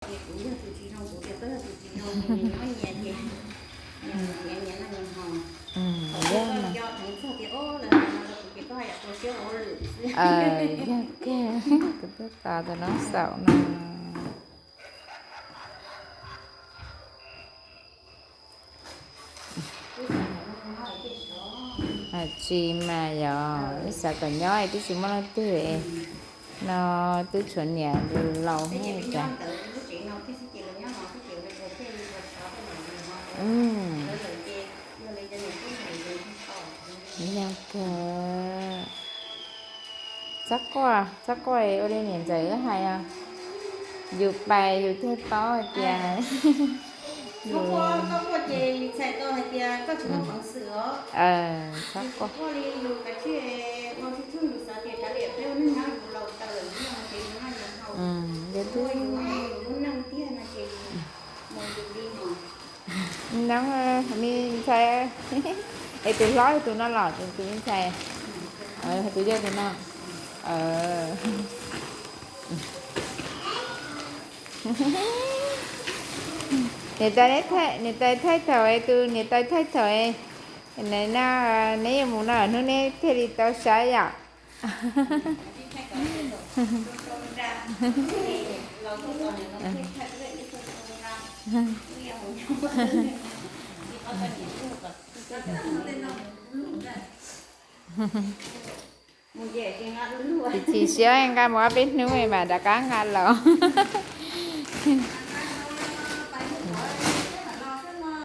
Kuv yog tus tsis zoo, kuv tias koj yog tus tsis zoo, nws nyob nyias ces nyias nyias noj nyias haus. Yog mas. Nco heev txog tias o lawv hais no rau kuv ces koj haj yam tua siab ua lwm xwb. Yog kawg, kuv twb tos tus noob xaum no. Tsis mas yog wb xav kom nyob es twb tsis muaj leej twg no, twb tshuav niam laus thiab cas. Yog kawg. Txhob quaj, txhob quaj, ua li niam ntxawm wb hais os. Yus pais yus thiaj paub hais tias, txhob quaj, txhob quaj ces txhais tau hais tias koj tsis muaj peev xwm os. Txhob quaj li yus kav tsij ua tsuj tsuag, yus xav tias kav liam peb ua neej nyob yus laus tas lawm, yus noj ces yus noj yus haus, yus ua yus, yus lub neej tiag no ces mus yus li no. Nov, me ntxhais, es tus hlob tus no los tus me ntxhais, tus yawg tus no. Niam tais, niam tais thaij thaum es, tus niam tais thaij thaum es, no, neb yuav mus no hnub neb thiaj li tau saib yom. Chim chim siab nqa mus ob peb hnub mam rov qab nqa los.